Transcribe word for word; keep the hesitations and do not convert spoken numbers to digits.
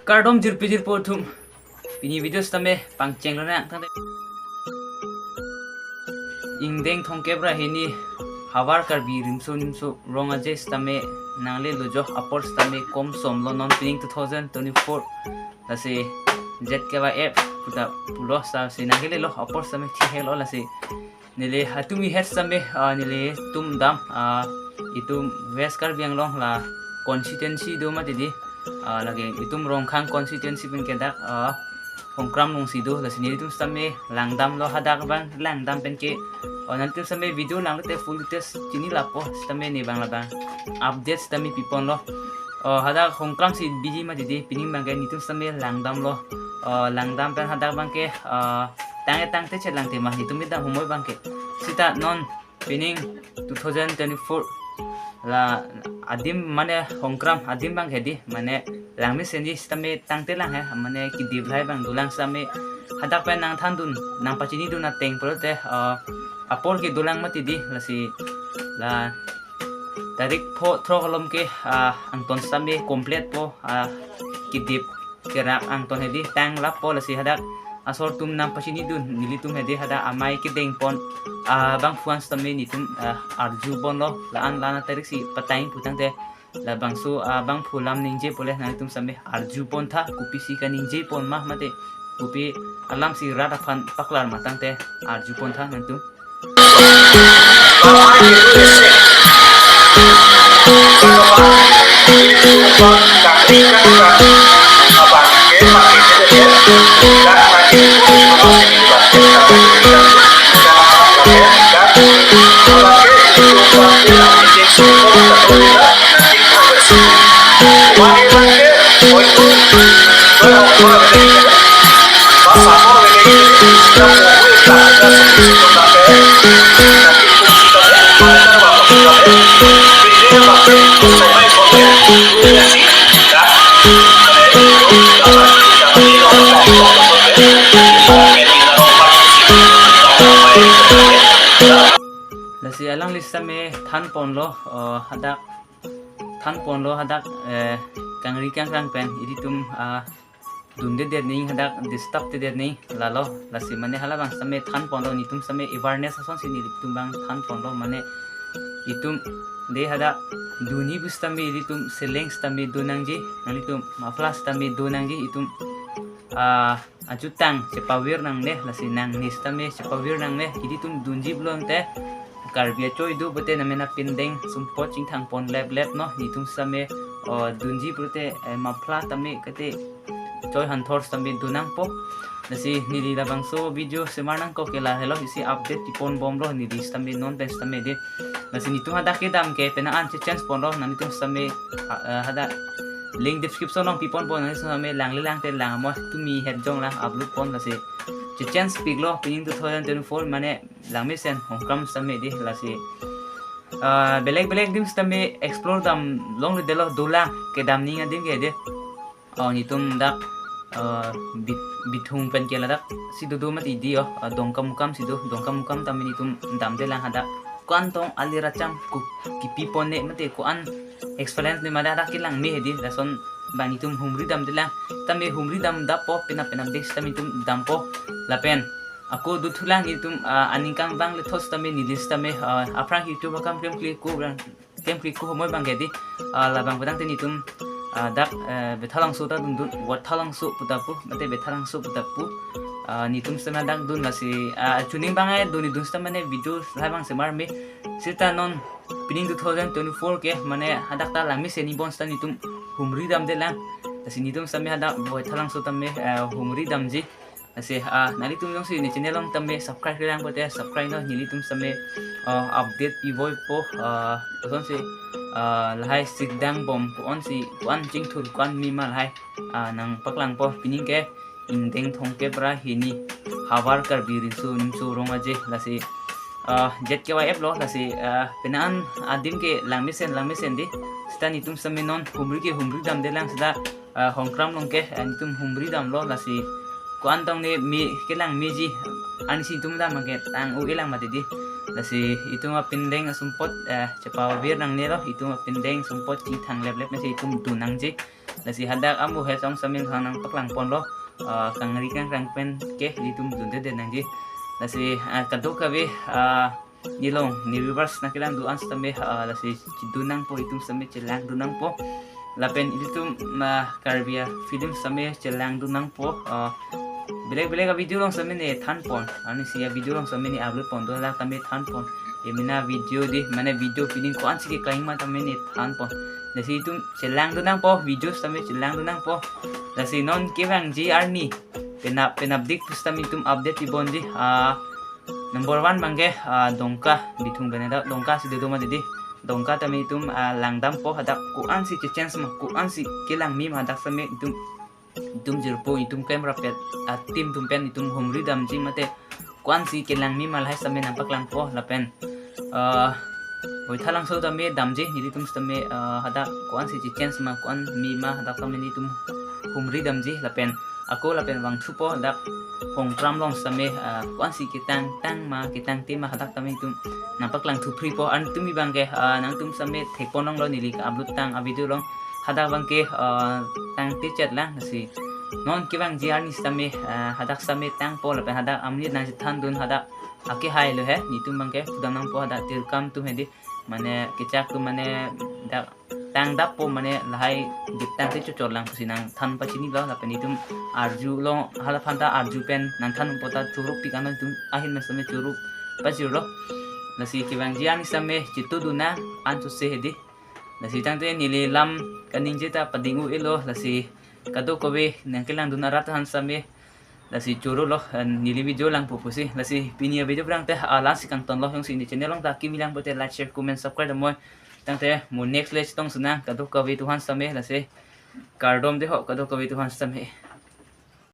Kardom jirpi jirpo atum. Pini video sitame pangcheng lonang tangte. Ingdeng thomkep ra hini havar Karbi Riso Nimso Rong Aje sitame nanglelo jo, apor sitame komsom lo, non pining two thousand twenty-four. Lasi Z K Y F puta pulo, lasi nanglelo, apor sitame thihek lo, lasi neli atum ihet sitame, ah, nelitum dam, ah, itum West Karbi Anglong la constituency do mati di, ah, lake itum Rongkhang constituency pen ke dak, ah, Hongkram alongsi do, lasi nelitum sitame langdamlo, hadak abang langdam pen ke, oh, nangtum sitame video langlote full details chini lapo, sitame ne abang labang update sitame piponlo. Oh, hadak Hongkram si biji mati di, pining abang ke netum sitame langdamlo. Oh, langdam pen hadak abang ke, ah, tangte tangte chelangte ma netum kedam humoi abang ke. Sita non pining two thousand twenty-four la adim mane Hongkram adim abang ke di, mane langmesenji sitame tangte lang he, mane kedip lahai abang dolang sitame hadak pen nangthandun, nangpachinidun ateng pulote, ah, apor ke dolang mati di, lasi la tarik pho throk alom ke, ah, angton sitame complete po, ah, kedip kerak angton hedi tang lapo, lasi hadak asor atum nangpachinidun, nelitum hedi hadak amei kedeng pon, ah, bangphu an sitame netum, ah, arju ponlo, la-an la-an atarik si patang pu tangte, labangso, ah, bangphu alam ningje pule nangtum sitame arju pontha, kopisi kaningje pon ma mate kopi alam si rat aphan paklar ma tangte arju pontha nangtum. Lasi alangli sitame than ponlo, oh, hadak than ponlo hadak, eh, kangri kangkrang pen ilitum, ah, dundedet nangji, hadak disturb dedet nangji lalo, lasi mane halabang sitame than ponlo, netum sitame awareness asonsi nelitum abang than ponlo, mane itum de hadak dunji pu sitame ilitum seleng sitame do nangji, nanglitum muffler sitame do nangji, itum, ah, ajutang chepavir nangne, lasi nangne sitame chepavir nangne, ilitum dunji pulote Karbi achoi do pulote namena pindeng sumpot chingthang pon leplep no, netum sitame, oh, dunji pulote, eh, muffler tame kate choi hanthor sitame do nangpo. Lasi neli labangso video semar nangkok ke lahelo, isi update kipon bomlo neli sitame non pen sitame de. Lasi netum hadak kedam ke pena an che-change ponlo, nanglitum sitame, ah, eh, hadak link description along pipon pon, nanglitum sitame langle langte lang mo tumi het jong lang upload pon, lasi che-change piklo, pining two thousand twenty-four mane langmesen Hongkram sitame de, lasi, ah, belek belek adim sitame explore dam longledetlo, dolang kedam ning adim ke de. Oh, netum dak, eh, Bit-, Bithung pen ke ladak si dodo mati di, oh, eh, Dongkamukam si do, Dongkamukam tame netum damdelang hadak. Ko-an tong ali racham ku kipi ponne mate ko-an experience ne mada hadak kelangme hedi, lason abang netum humri damdelang. Tame humri dam dapo, penap penap dek sitame netum dampo. Lapen ako dothulang netum, ah, aningkan abang lethos tame neli sitame, ah, aphrang YouTube akam klemkle ko abang klemkle ko humoi abang ke di, ah, labang petang te netum, ah, dak, eh, Bethalangso ta dundun, Wathalangso puta pu, mate Bethalangso puta pu, ah, netum sitame dak dun, lasi, ah, chuning abang ai dun, dun sitame mane video lahai abang semar me, sita non pining two thousand twenty-four ke mane hadak ta langmesen ibon sita netum humri damdelang, lasi netum sitame hadak Wathalangso tame, eh, humri damji. Lasi, ah, nanglitum jongsi ne channel along tame subscribe kelang pulote subscribe non, nelitum sitame, ah, update pivoipo, ah, kosonsi, ah, lahai sikdang bom ko-ansi, ko-an chingthur ko-an mima lahai, ah, nangpaklangpo, pining ke ingdeng thomkep ra hini havar Karbi Riso Nimso Rong Aje, lasi, ah, Z K Y F lo, lasi, ah, pena an adim ke langmesen langmesen di, sita netum sitame non humri ke humri damdelang sita, ah, Hongkram along ke, ah, netum humri damlo, lasi ko-an tong ne me kelangmeji, ansi netum dam ke tang-o-e lang mati di. Lasi itum apindeng asumpot, eh, chepavir nangnelo, itum apindeng sumpot chingthang leplep mesi itum dun nangji. Lasi hadak amu he song sitame nang paklang ponlo. Ah, kangri kangkrang pen ke ilitum dunde de nangji. Lasi, ah, kadokave, ah, nelong, ne viewers nangkelang do-an sitame, ah, lasi chedun nangpo, itum sitame chelang dun nangpo. Lapen ilitum, ah, Karbi a-film sitame chelang dun nangpo. Ah, belek belek a-video along sitame ne than pon. Arnisi a-video along sitame ne upload pon do, hadak tame than pon. Emena video di, mane video pining ko-ansi keklang ma tame ne than pon. Lasi itum chelang dun nangpo, video sitame chelang dun nangpo. Lasi non kevangji arni penap penapdik pusitame itum update ibonji. Ah, number one abangke, ah, Dongka, Bithung pen hadak Dongka si dodo ma didi. Dongka tame itum, ah, langdampo, hadak ko-ansi che-change ma, ko-ansi kelang me ma, hadak sitame itum, itum jirpo, itum camera pet, ah, team atum pen itum humri damji mate ko-ansi kelang me ma, lahai sitame nang paklangpo. Lapen, ah, Boithalangso tame damji, nelitum sitame, ah, hadak ko-ansi che-change ma, ko-an me ma, hadak tame nelitum humri damji. Lapen ako lapen vangthupo, hadak Hongtram along sitame, ah, ko-ansi ketang tang ma, ketang te ma, hadak tame itum nang paklang thuphripo. Arni tumi abangke, ah, nangtum sitame thekpon longlo, neli ka-upload tang a-video along. Hadak abangke, ah, tang te chet lang, lasi non kevangji arni sitame, ah, hadak sitame tangpo, lapen hadak amonit nangchethan dun, hadak akehai lo he, nelitum abangke pudam nangpo, hadak tirkam atum hedi, mane kechak atum, mane dak tangdappo, mane lahai gip tang te chochot lang pusi nang than pachinilo. Lapen itum arjulo, hala aphanta arju pen nang thanpo ta choruk pik ano, itum ahin ma sitame choruk pachirlo. Lasi kevangji arni sitame chetu dun nang an chotse hedi. Lasi tangte neli lam kaningje ta pading-o-elo, lasi kadokave nangkelang dun arat aphan sitame lasi choro lo, eh, neli video langpo pusi. Lasi pini a-video aphrang te, ah, lasi kangtonlo, jongsi ne channel along ta kimi lang pote like, share, comment, subscribe damnoi. Tangte mo next le chetongsi nang kadokave atum aphan sitame, lasi kardom de ho kadokave atum aphan sitame.